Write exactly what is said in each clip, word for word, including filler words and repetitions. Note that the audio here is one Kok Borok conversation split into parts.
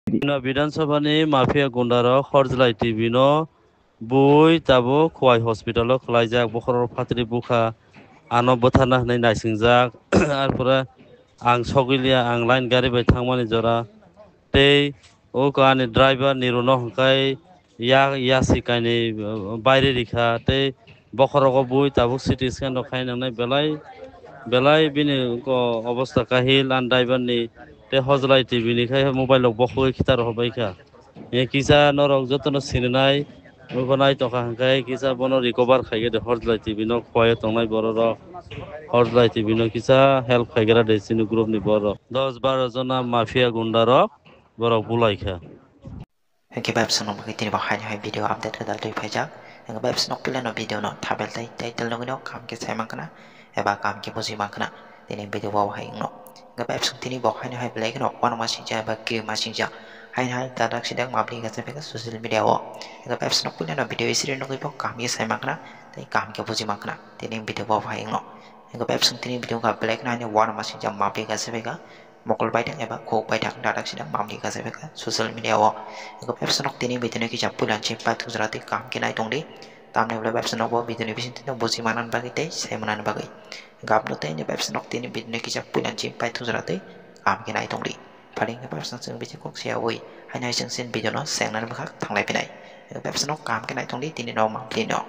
Bidhan Sabha ni mafia gunda rok Horjlai T V no bui tabuk Khowai hospital o khwlaijak, bokhorok phatri bukha, ano bwtharna hwnwi naisingjak. Arpore ang sogwiliya, ang line gari bai thangmani jora, tei o ani driver Niru no hwnkhai ya, yasi kainwi, uh, baire rikha, tei bokhorogo bui tabuk C T scan rok khai nangnai, belai, belai bini ko obosta kahil, an driver ni tei Horjlai T V ni khai mobile rok bokhogwi khitar rok baikha. E kisa norok jotono sinai, nugo nai tongkha hwnkhe kisa bono recover khaigede Horjlai T V no Khowai o tongnai borok rok, Horjlai T V no kisa help khaigra de chini group ni borok. Dos baro jona mafia gunda rok borok bulaikha. Hwnkhe bai bwswk nokmagwi tini bo haino hai video update kwtal twi phaijak. Hwnkhe bai bwswk nok pilano video no thumbnail tei title nugwino kaham khe sai mankha na eba kaham khe buji mankha na tini video bo hai wngno. Hwnkhe bai bwswk tini bo haino hai belai kheno uanama singcha eba kirima singcha haino hai dadak sidak mabli gasa phaikha social media o. Hwnkhe bai bwswk nok pilano video isiri nugwi bo kaham khe sai mankha na tei kaham khe buji mankha na tini video bo hai wngno. Hwnkhe bai bwswk tini video wngkha belai kheno haino uanama singcha mabli gasa phaikha. Mokol baithang eba khuk baithang dadak sidak mamli gasa phaikha social media o. Hwnkhe bai bwswk nok tini video no kisa puila nsi paithak jora twi kaham khe nai tongdi. Tamni ulo bai bwswk nok bo video ni bisingtwi no buji manani bagwi tei sai manani bagwi. Hwnkhe aboni tei bai bwswk nok tini video no kisa puila nsi paithak jora twi kaham khe nai tongdi. Phari hwnkhe bai bwswk chwng bisi kok siyaui haino hai chwng chini video no sengnani bwkhak thanglai phinai. Hwnkhe bai bwswk nok kaham khe nai tongdi tini no mamli no.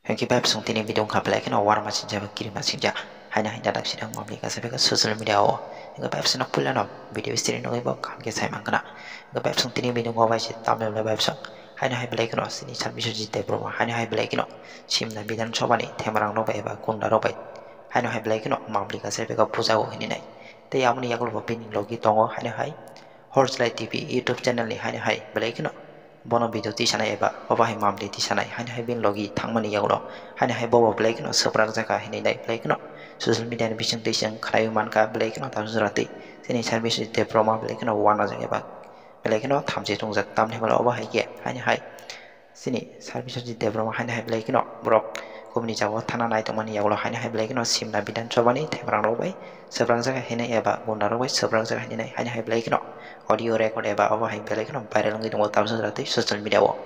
Hwnkhe bai bwswk tini video wngkha belai kheno uanama singcha eba kirima singcha haino hai dadak sidak mamli gasa phaikha social media o. Hwnkhe bai bwswk nok puilano video isiri nugwi bo kaham khe sai mankha na. Hwnkhe bai bwswk tini video wngkha bai se tamni ulo bai bwswk haino hai belai kheno chini Sir Biswajit Debbarma haino hai belai kheno Simna Bidhan Sabha ni themarang rok bai eba gunda rok bai haino hai belai kheno mamli gasa phaikha puja o hinwi nai. Tei aboni yagulo bo bini logi tongo haino hai Horjlai T V YouTube channel ni haino hai belai kheno bono video tisanai eba obo hai mamli tisanai haino hai bini logi thangmani yagulo haino hai bobo belai kheno swprak jakha hinwi nai belai kheno social media ni bisingtwi chwng khwnaiwi mankha belai kheno tamsajora twi chini Sir Biswajit Debbarma belai kheno uanajak eba belai kheno thamchi tongjak tamni hwnba obo hai khe haino hai chini Sir Biswajit Debbarma haino hai belai kheno borok kubuni jagao thana nai tongmani yagulo haino hai belai kheno Simna Bidhan Sabha ni themarang rok bai swprak jakha hinwi eba gunda rok bai swprak jakha hinwi nai haino hai belai kheno audio record eba obo hai belai kheno viral wngwi tongo tamsajora twi social media o.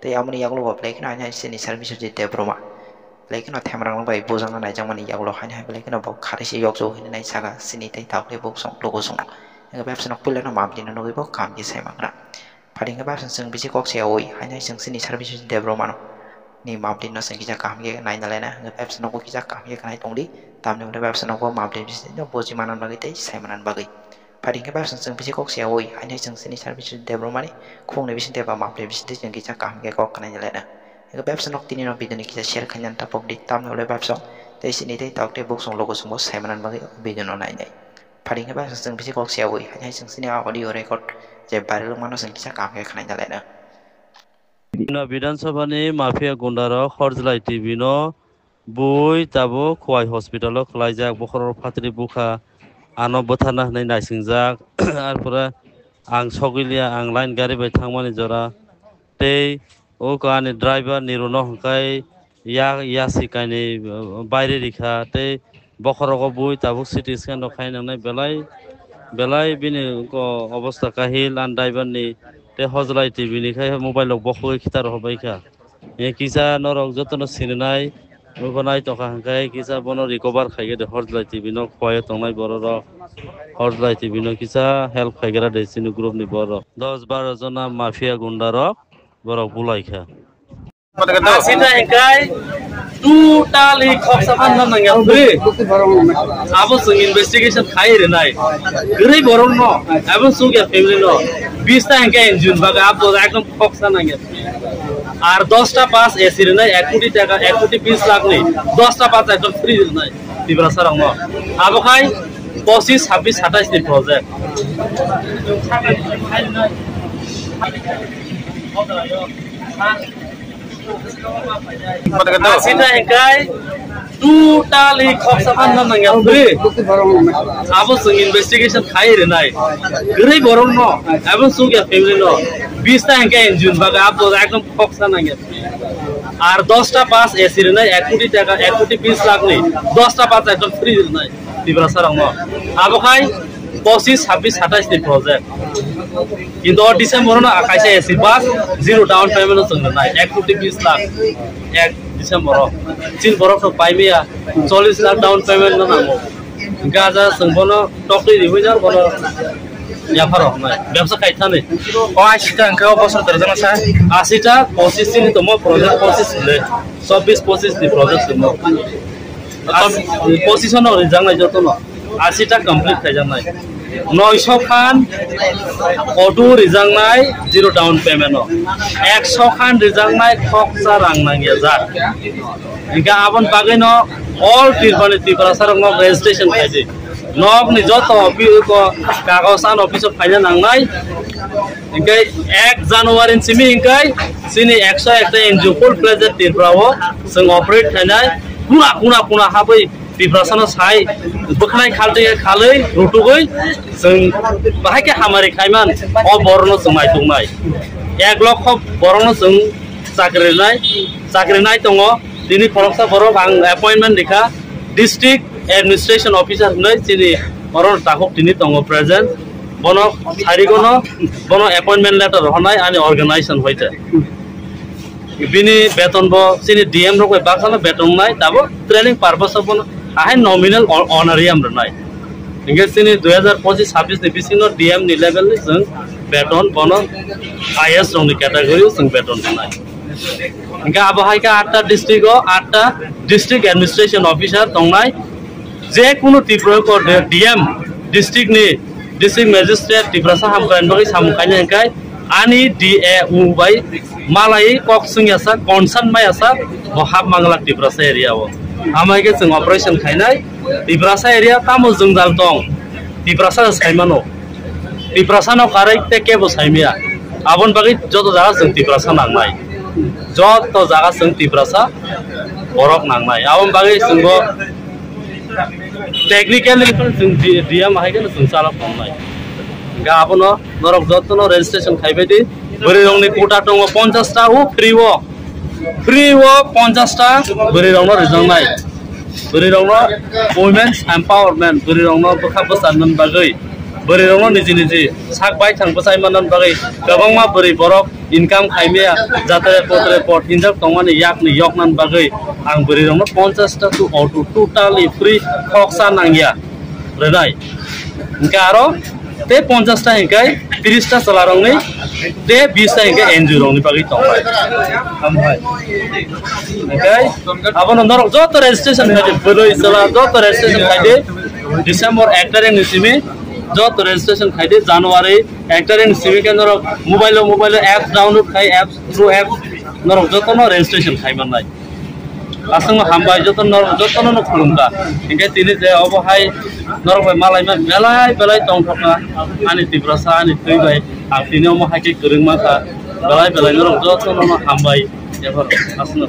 Tei aboni yagulo bo belai kheno haino hai chini Sir Biswajit Debbarma belai kheno themarang rok bai bujakna naijakmani yagulo haino hai belai kheno bo kharwi se yokjagao hinwi nai saka chini tei tabukni buksong lukusong. Hwnkhe bai bwswk nok puilano mamlino nugwi bo kaham khe sai mankha na. Phari hwnkhe bai bwswk chwng bisi kok siyaui haino hai chwng chini Sir Biswajit Debbarma no ni mamlino chwng kisa kaham khe naina laina hwnkhe bai bwswk nokbo kisa kaham khe khnai tongdi. Tamni hwnwi bai bwswk nokbo mamlini bisingtwi buji manani bagwi tei sai manani bagwi. Phari hwnkhe bai bwswk chwng bisi kok siyaui haino hai chwng chini Sir Biswajit Debbarma ni khukni bisingtwi eba mamlini bisingtwi chwng kisa kaham khe kok khnai laina. Hwnkhe bai bwswk nok tini no video ni kisa share khainani tapokdi tamni hwnwi bai bwswk tei chini tei tabukni buksong lukusongbo sai manani bagwi video no nainai. Phari hwnkhe bai chwng bisi kok siyaui haino hai chwng chini audio record je viral wngmano chwng kisa kaham khe khnai laina. Bidhan Sabha ni mafia gunda rok Horjlai T V no bui tabuk Khowai hospital o khwlaijak, bokhorok phatri bukha, ano bwtharna hwnwi naisingjak. Arpore ang sogwiliya, ang line gari bai thangmani jora tei o ani driver Niru no hwnkhai ya, yasi kainwi, uh, baire rikha tei bokhorogo bui tabuk C T scan rok khai nangnai, belai, belai bini ko obosta kahil, an driver ni tei Horjlai T V ni khai mobile rok bokhogwi khitar rok baikha. E kisa norok jotono sinai, nugo nai tongkha hwnkhe kisa bono recover khaigede Horjlai T V no Khowai o tongnai borok rok, Horjlai T V no kisa help khaigra de chini group ni borok. Dos baro jona mafia gunda rok borok bulaikha. Asita hingkai totally khoksa phan nang ya bri. Abo sung investigation khai rinai. Gri borok no, abo sung ya family no. Bista hingkai injun baga abo ekdom khoksa nang ya. Ar dosta pass A C rinai, ek koti taka, ek koti bis lakh ni. Dosta pass ekdom free rinai. Tiprasa rok no. Abo khai pochis, sabbis, satais ni project. Asita hingkai totally khoksa phan nang ya bri. Abo sung investigation khai rinai. Gri borok no, abo sung ya family no. Bista hingkai injun baga abo ekdom khoksa nang ya. Ar dosta pass A C rinai, ek koti taka, ek koti bis lakh ni. Dosta pass ekdom free rinai. Tiprasa rok no. Abo khai Pochis, sabis, satais ni project. Kintu o December no kaisa A C bus zero down payment no chwng rwnai, ek koti bis lakh ek December o. Chini borok rok pai maya, chollis lakh down payment no nango. Gaja chwng bono tokti riwi jar bono yapharo hwnai, bebsa khai thani. O ashi ta hwnkhe o bosor kwrwngma sa? Ashi ta, pochis chini tomo project, pochis le, chobbish pochis ni project tomo. Pochis no rijak nai joto no. Ashi ta complete khaijaknai. Noisho khan auto rijaknai zero down payment o. Ekso khan rijaknai khoksa rang nangya jak. Hingke aboni bagwi no all Tripura ni Tiprasa rok no registration khaidi. Nok ni joto office ko kagoj an office o phaina nangnai. Hingke ek January ni simi hingke chini ekso ekta N G O full fledged Tripura o chwng operate khainai. Kuna kuna kuna habwi Tiprasano sai bwkhanai khaltwi khalwi rutugwi chwng bahai khe hamari khaiman o borokno chwng naituknai. Ek lokho borokno chwng chakri rinai, chakri nai tongo. Tini khoroksa borok ang appointment rikha district administration officer hinwi chini oro takhuk tini tongo present. Bono sarigono bono appointment letter rwhornai ani organization hoite. Bini beton bo chini D M rok bai baksano beton nai, tabuk training purpose o bono ahai nominal hon-, honorarium rwnai. Hingke chini dui hajar pochis sabis ni bisingo D M ni level ni chwng beton bono I S rok ni category o chwng beton rwnai. Hingke abo hai khe atta district o, atta district administration officer tongnai. Je kunu Tripura ko D M, district ni district magistrate Tiprasa Hamkrai ni bagwi samung kainai hingkai ani D A U bai malai kok swngya sak, concern maya sak, bo hap mangla Tiprasa area o. Amai khe chwng operation khainai, Tiprasa area tamo jwngjal tong, Tiprasa saimano. Tiprasa no karwi tei kebo saimaya. Aboni bagwi joto jaga chwng Tiprasa nangnai. Joto jaga chwng Tiprasa borok nangnai. Aboni bagwi chwng bo technically chwng D-, D M hai kheno chwng chalok tongnai. Hingke abono norok jotono registration khaibai di. Bwrwirokni quota tongo ponchash ta, o free o. Free o ponchash ta bwrwirokno rijaknai. Bwrwirokno women's empowerment, bwrwirokno bwkha bwcharnani bagwi, bwrwirokno niji niji sak baithang bwchai mannani bagwi kwbangma bwrwi borok income khaimaya, jatre potre pot hinjak tongmani yakni yoknani bagwi ang bwrwirokno ponchash ta to auto totally free khoksa nangya rwnai. Hingke aro tei ponchash ta hingke tris ta chwlarokni tei bis ta hingke N G O rokni bagwi tongnai. Hambai. Hingke abono norok joto registration khaidi, bwrwi chwla joto registration khaidi. December ek tarikh ni simi joto registration khaidi, January ek tarikh ni simi khe norok mobile o, mobile o apps download khai, apps, through apps norok jotono registration khai mannai. Aswkno hambai, joto norok jotono no khulumkha. Hingke tini je obo hai norok bai malaima belai belai tongthokma ani Tiprasa ani twi bai, ang tini omo hai khe kwrwngma kha, belai belai norok jotono no hambai. Ephor aswkno.